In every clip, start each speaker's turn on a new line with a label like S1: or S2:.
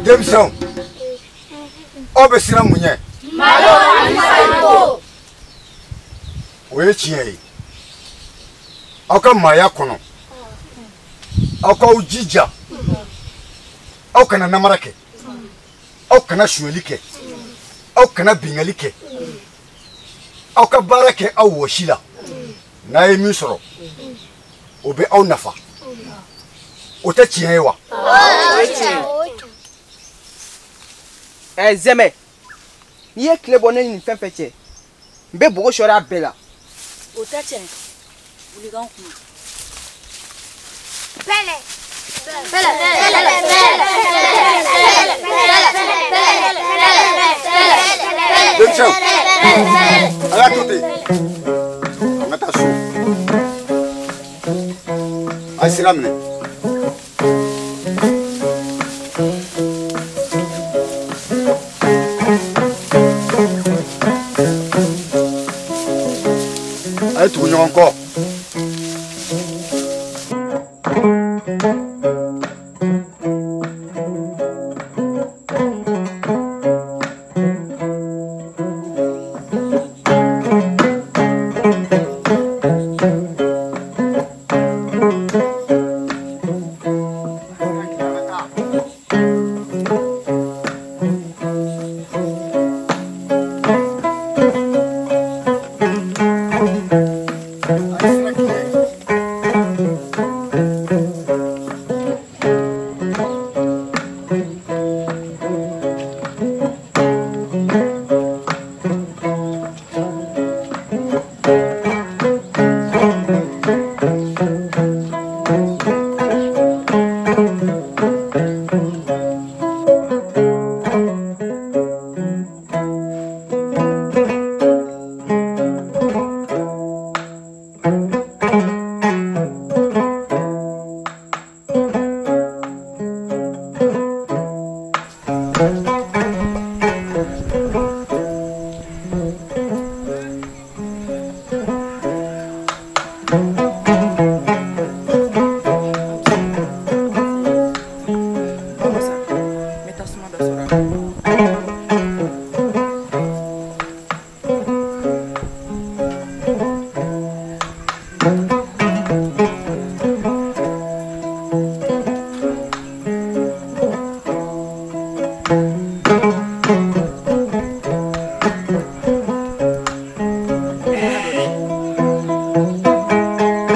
S1: Denmisɛnw, aw bɛ siran mun ɲɛ?
S2: Malo ani saliko.
S1: O ye tiɲɛ ye. Aw ka maaya kɔnɔ, aw k'aw jija, aw kana namara kɛ, aw kana sonyali kɛ, aw kana binkanni kɛ, aw ka baara kɛ aw wɔsi la. N'a ye min sɔrɔ, o bɛ aw nafa. O tɛ tiɲɛ ye wa?
S3: Ɛ Zɛmɛ, n'i ye tile bɔ ne ni nin fɛn fɛn cɛ, n bɛ bogo sɔri a bɛɛ la.
S4: O tɛ tiɲɛ ye. Wuli k'an kuma.
S2: Pɛlɛ. Pɛlɛ. Pɛlɛ. Pɛlɛ.
S1: Denmisɛnw, a y'a to ten. An ka taa so. A ye sira minɛ. A ye tugu ɲɔgɔn kɔ.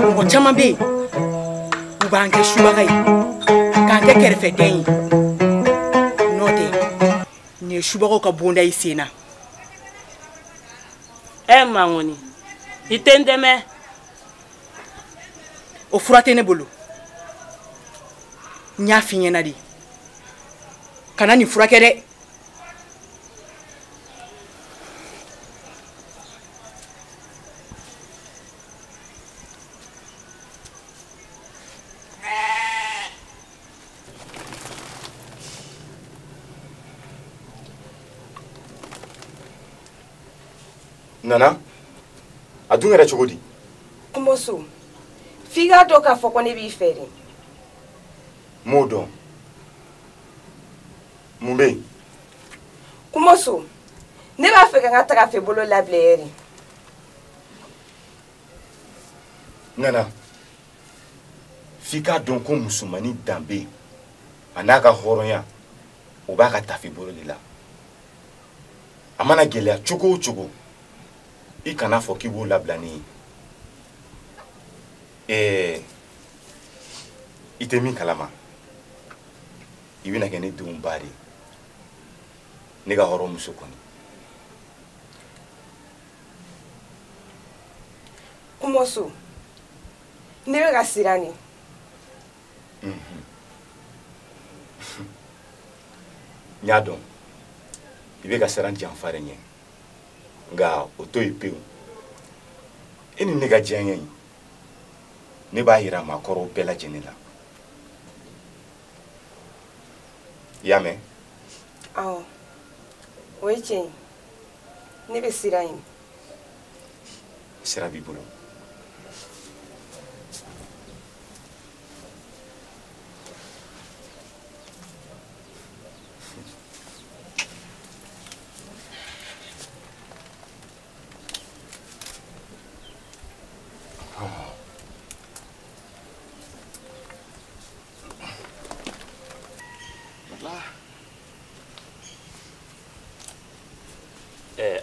S3: Mɔgɔ caman bɛ yen, u b'an kɛ subaga ye, k'an kɛ kɛrɛfɛdɛn ye. N'o tɛ, nin ye subagaw ka bonda ye sen na.
S5: Ɛ Mangoni, i tɛ n dɛmɛ?
S3: O fura tɛ ne bolo. N y'a f'i ɲɛna de, kana nin furakɛ dɛ.
S6: Nana, a dun kɛra cogo di?
S7: Kunboso, f'i k'a dɔn k'a fɔ ko ne b'i fɛ de.
S6: N m'o dɔn. Mun bɛ yen?
S7: Kunboso, ne b'a fɛ ka n ka tagafe bolo labila yɛrɛ.
S6: Nana, f'i k'a dɔn ko musomannin danbe a n'a ka hɔrɔnya, o b'a ka tafe bolo de la. A mana gɛlɛya cogo o cogo, i kana fɔ k'i b'o labila ne ye. Ɛɛ, i tɛ min kalama, i bɛna kɛ ne denw ba de ye, ne ka hɔrɔnmuso kɔni.
S7: Kunboso, ne bɛ ka siran de.
S6: N y'a dɔn i bɛ ka siran janfa de ɲɛ, nka o to yen pewu. E ni ne ka diyaɲɛ in, ne b'a yira maakɔrɔw bɛɛ lajɛlen la. I y'a mɛn?
S7: Awɔ, o ye tiɲɛ ye. Ne bɛ siran yen.
S6: Sira b'i bolo.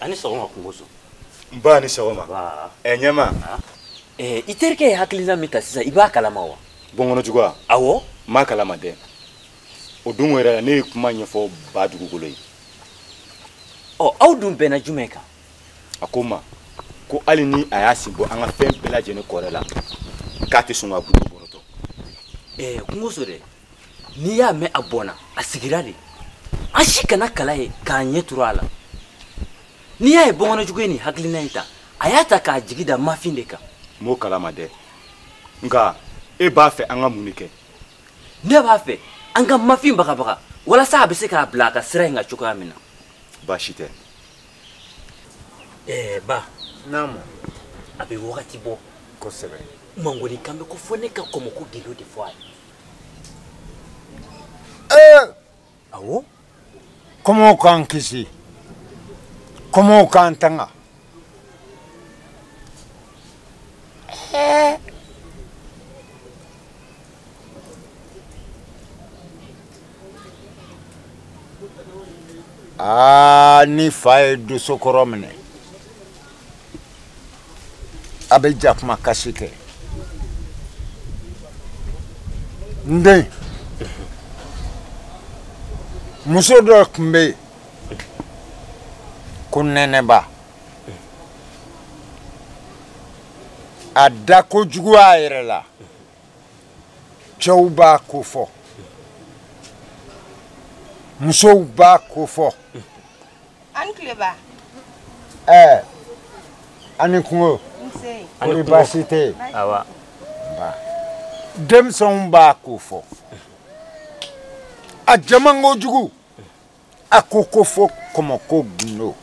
S5: Ani sɔgɔma Kungoso.
S6: N ba ni sɔgɔma. Ɲɛma.
S5: I terikɛ ye hakilina min ta sisan, i b'a kalama wa?
S6: Bɔnkɔnɔ juguya.
S5: Awɔ.
S6: N b'a kalama dɛ. O don yɛrɛ la ne ye kuma ɲɛfɔ ba dugukolo ye.
S5: Ɔ aw dun bɛnna jumɛn kan?
S6: A ko n ma ko hali ni a y'a sen bɔ an ka fɛn bɛɛ lajɛlen kɔrɛ la k'a tɛ sɔn ka gundo bɔrɔtɔ.
S5: Kungoso dɛ, n'i y'a mɛn a bɔnna a sigira de. An si kana kala ye k'a ɲɛ turu a la. N'i y'a ye bɔnkɔnɔjugu ye nin hakilina in ta, a y'a ta k'a jigi da mafin de kan.
S6: N b'o kalama dɛ, nka e b'a fɛ an ka mun de kɛ?
S5: Ne b'a fɛ an ka mafin bagabaga walasa a bɛ se k'a bila a ka sira in kan cogoya min na.
S6: Baasi tɛ.
S5: Ba.
S1: Naamu.
S5: A bɛ wagati bɔ.
S1: Kosɛbɛ.
S5: Mangoni kan bɛ ko fɔ ne ka kɔmɔko gindo de fɔ a ye. Awɔ.
S1: Kɔmɔw k'an kisi. Kɔmɔw k'an tanga. Aa ni fa ye dosokɔrɔ minɛ, a bɛ jakuma kasi kɛ. N den, muso dɔ tun bɛ yen ko Nɛnɛba. A da kojugu a yɛrɛ la, cɛw b'a ko fɔ, musow b'a ko fɔ.
S7: Ani tileba.
S1: Ani kungo.
S7: Nse.
S1: Kori baasi tɛ yen.
S5: Awa.
S1: Denmisɛnw b'a ko fɔ. A jama kojugu. A ko ko fo kɔmɔko gundo.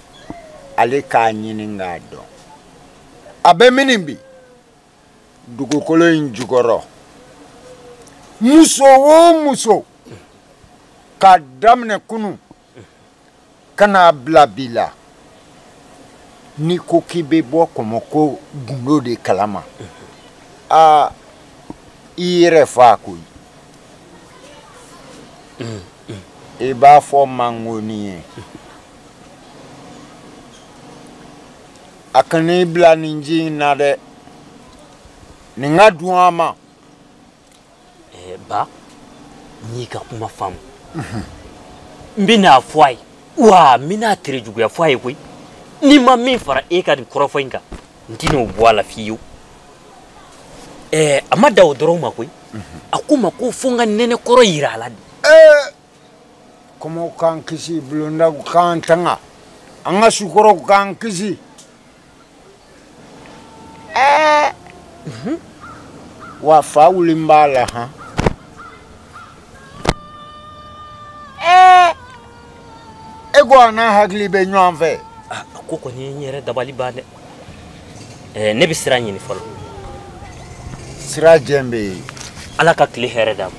S1: Ale k'a ɲini k'a dɔn. A bɛ min bi? Dugukolo in jukɔrɔ. Muso o muso. K'a daminɛ kunun ka n'a bila bi la, n'i ko k'i bɛ bɔ kɔmɔko gundo de kalama, aa i yɛrɛ fa koyi. I b'a fɔ Mangoni ye, a kan'i bila nin ji in na dɛ, nin ka dun a ma.
S5: Ba, n y'i ka kuma faamu. N bɛna fɔ a ye, wa n bɛna tere juguya fɔ a ye koyi. N'i ma min fara e ka nin kɔrɔfɔ in kan, n tɛn'o bɔ a la fiyewu. A ma dan o dɔrɔn ma koyi. A ko n ma ko fo n ka nɛnɛ kɔrɔ yira a la de.
S1: Kɔmɔw k'an kisi, bulondaw k'an tanga, an ka sukɔrɔw k'an kisi. Wa fa wuli b'a la han. E ko a n'a hakili bɛ ɲɔgɔn fɛ.
S5: A ko kɔni ye n yɛrɛ dabali ban dɛ. Ne bɛ sira ɲini fɔlɔ.
S1: Sira jɛn bɛ yen.
S5: Ala ka tile hɛrɛ d'a ma.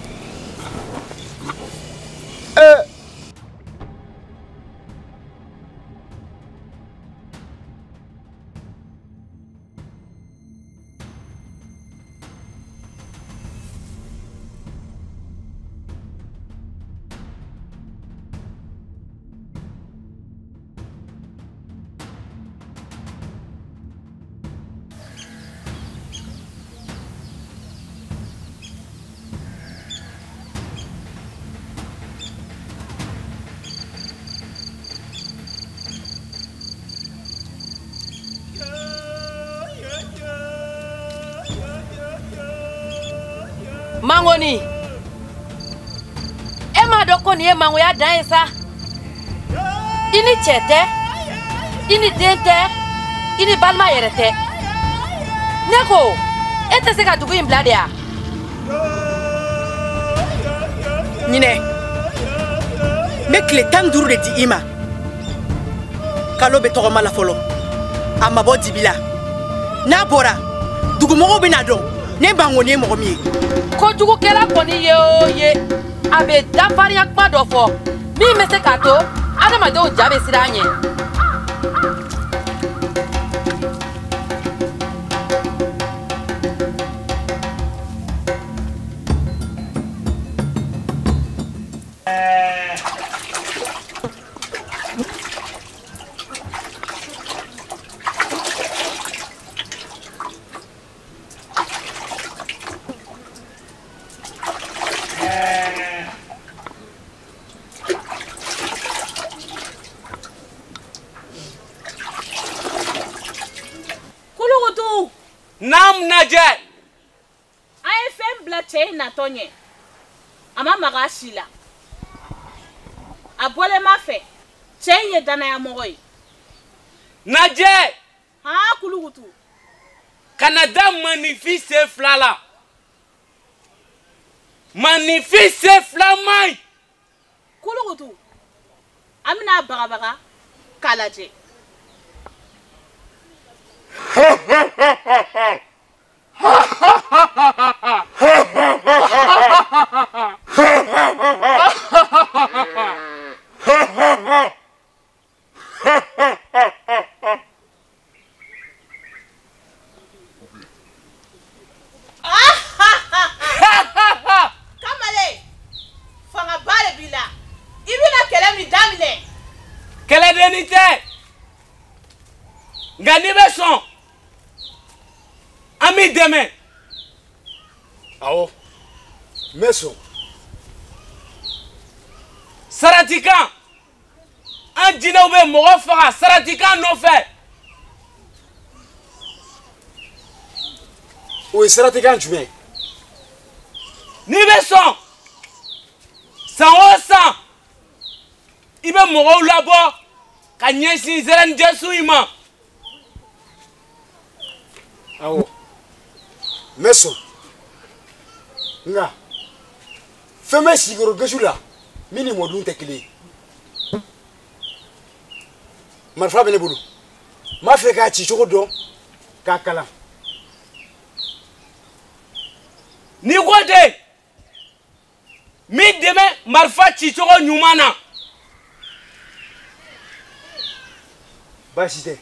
S4: Mangoni, e m'a dɔn ko nin ye mangoya dan ye sa. I ni cɛ tɛ, i ni den tɛ, i ni balima yɛrɛ tɛ. Ne ko, e tɛ se ka dugu in bila de wa?
S3: Ɲinɛ, n bɛ tile 15 de di i ma. Kalo bɛ tɔgɔma la fɔlɔ, a ma bɔ dibi la. N'a bɔra, dugumɔgɔw bɛna dɔn ne Mangoni ye mɔgɔ min ye.
S4: Kojugukɛla kɔni ye o ye, a bɛ dafarinya kuma dɔ fɔ min bɛ se k'a to adamadenw ja bɛ siran a ɲɛ.
S8: fɛn bila cɛ in natɔ ɲɛ, a ma maga a si la. A bɔlen ma fɛ, cɛ in ye danayamɔgɔ ye.
S9: Najɛ!
S8: Han, Kulukutu.
S9: Kana da maninfin sen fila la. Maninfin sen fila man ɲi.
S8: Kulukutu, an bɛna bagabaga k'a lajɛ. Kamalen, fangaba de b'i la. I bɛna kɛlɛ min daminɛ.
S9: Kɛlɛdennin tɛ. Nka n'i bɛ sɔn, an b'i dɛmɛ.
S1: Awɔ, n bɛ sɔn.
S9: Saratikan, an jinɛw bɛ mɔgɔ faga saratikan nɔfɛ.
S1: O ye saratikan jumɛn ye?
S9: N'i bɛ sɔn, san o san, i bɛ mɔgɔw labɔ ka ɲɛsin zɛrɛnijɛsun in ma.
S1: Awɔ, n bɛ sɔn. Nka fɛn bɛ sigiyɔrɔ gɛsu la min ni mɔdun tɛ kelen ye. Marifa bɛ ne bolo, n b'a fɛ k'a ci cogo dɔn k'a kalan.
S9: N'i ko ten, n b'i dɛmɛ marifa cicogo ɲuman na.
S1: Baasi tɛ.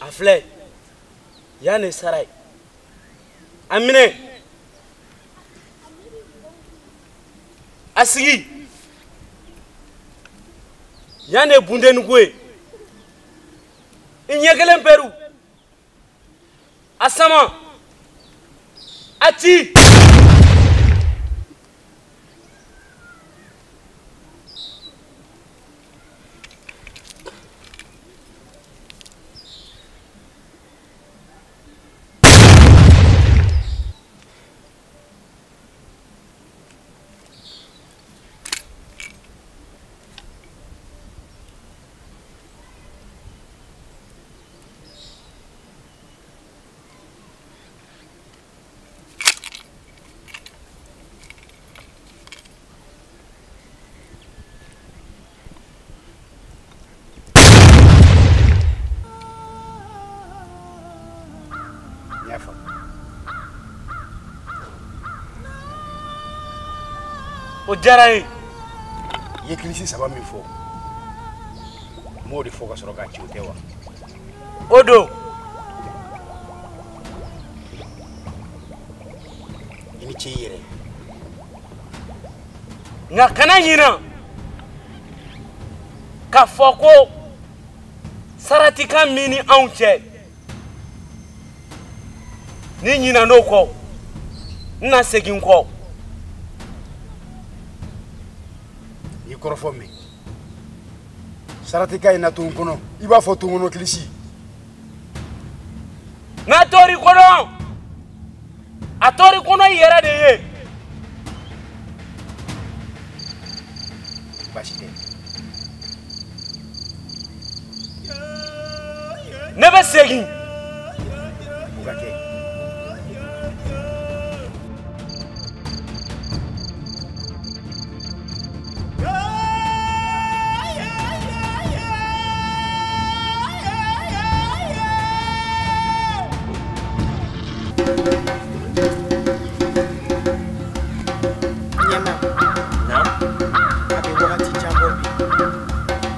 S9: A filɛ, yan de sara ye. A minɛ, a sigi, yan de ye bunteniko ye. I ɲɛ kelen peru, a sama, a ci. O diyara n ye.
S6: I ye kilisi saba min fɔ, n b'o de fɔ ka sɔrɔ k'a ci, o tɛ wa?
S9: O don.
S1: I ni ce i yɛrɛ.
S9: Nka kana ɲina k'a fɔ ko saratikan min ni anw cɛ, ni ɲinan'o kɔ, n na segin n kɔ.
S1: I kɔrɔfɔ mɛn. Saratikan in na to n kɔnɔ, i b'a fɔ to n kɔnɔ kilisi.
S9: N'a tor'i kɔnɔ, a tor'i kɔnɔ i yɛrɛ de ye.
S6: Baasi tɛ.
S9: Ne bɛ segin.
S6: O ka kɛ.
S3: Ɲɛma, a bɛ wagati jan bɔ bi,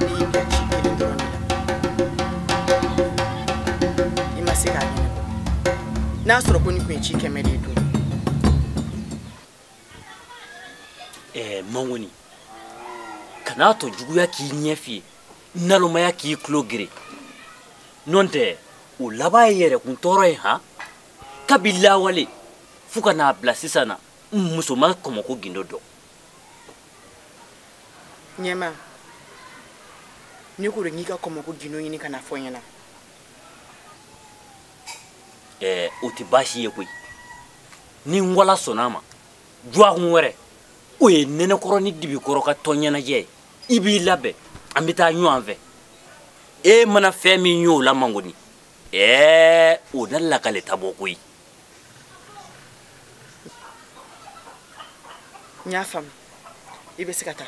S3: ne y'i bila ci kelen dɔrɔn de la. I ma se k'a ɲɛnabɔ. N'a sɔrɔ ko nin tun ye ci 100 de ye dun.
S5: Mangoni, kana to juguya k'i ɲɛ f'i ye, nalomaya k'i tulo gere. N'o tɛ, o laban ye yɛrɛkun tɔɔrɔ ye han. Kabi lawale fo ka n'a bila sisan na, muso ma kɔmɔko gindo dɔn.
S3: Ɲɛma, ne ko de n k'i ka kɔmɔko gindo ɲini ka na fɔ n ɲɛna.
S5: O tɛ baasi ye koyi. Ni n wala sɔnna a ma, dɔgɔkun wɛrɛ, o ye nɛnɛkɔrɔ ni dibikɔrɔ ka tɔn ɲɛnajɛ ye. I b'i labɛn, an bɛ taa ɲɔgɔn fɛ. E mana fɛn min y'o la Mangoni, o na lakale ta bɔ koyi.
S3: N y'a faamu, i bɛ se ka taa.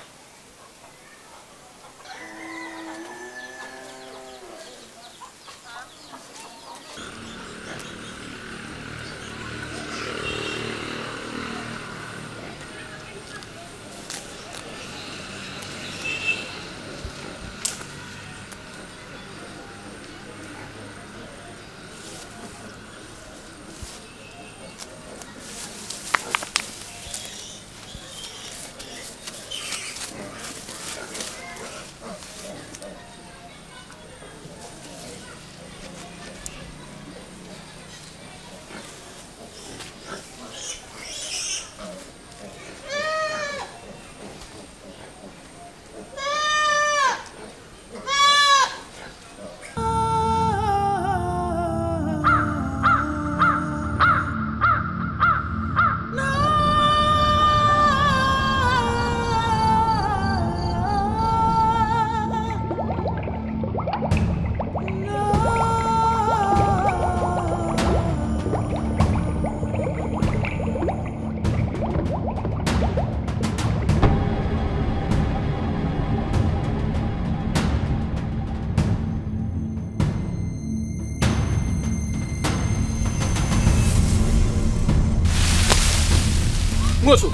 S9: Ngoso,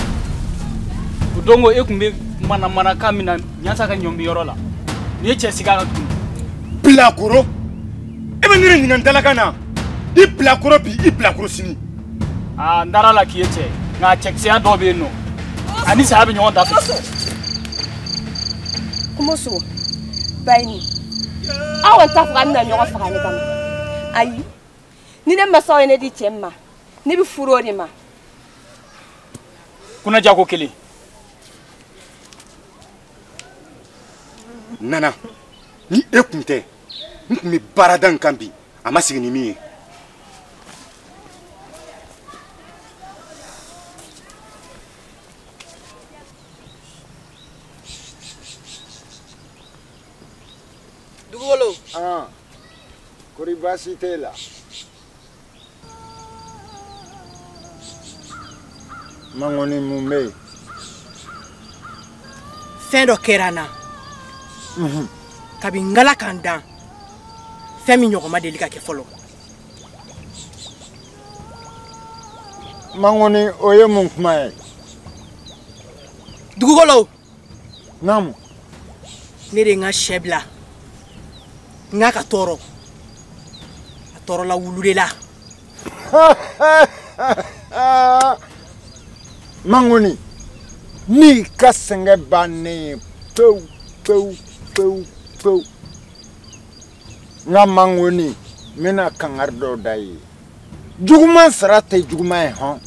S9: o dongo e kun bɛ manamanakan min na Ɲansa ka ɲɔnbiyɔrɔ la, nin ye cɛ sigi a kan tuguni.
S6: Bilakoro, e bɛ ne de ɲininka n dalakan na. I bilakoro bi, i bilakoro sini.
S9: Aa, n dara la k'i ye cɛ ye, nka cɛkisɛya dɔw bɛ yen nɔ, ani saya bɛ ɲɔgɔn da fɛ.
S7: Kumoso, Bayini, aw kɔni t'a fɔ k'an bɛna ɲɔgɔn faga ne kama. Ayi, ni ne masaw ye ne di cɛ min ma, ne bɛ furu o de ma.
S9: Kunnaja ko kelen.
S6: Nana, ni e kun tɛ, n kun bɛ baarada in kan bi, a ma sigi ni min ye.
S3: Dugukolo.
S1: Kori baasi t'e la? Mangoni mun bɛ yen?
S3: Fɛn dɔ kɛra n na. Kabi n kala ka n dan, fɛn min ɲɔgɔn ma deli ka kɛ fɔlɔ.
S1: Mangoni, o ye mun kuma ye?
S3: Dugukolo.
S1: Naamu.
S3: Ne de ye n ka sɛ bila. N k'a ka tɔɔrɔ. A tɔɔrɔla wulu de la.
S1: Mangoni, n'i ka sɛgɛn bannen ye pewu pewu pewu pewu. Nka Mangoni, n bɛna kangari dɔ da i ye. Juguman sara tɛ juguman ye hɔn.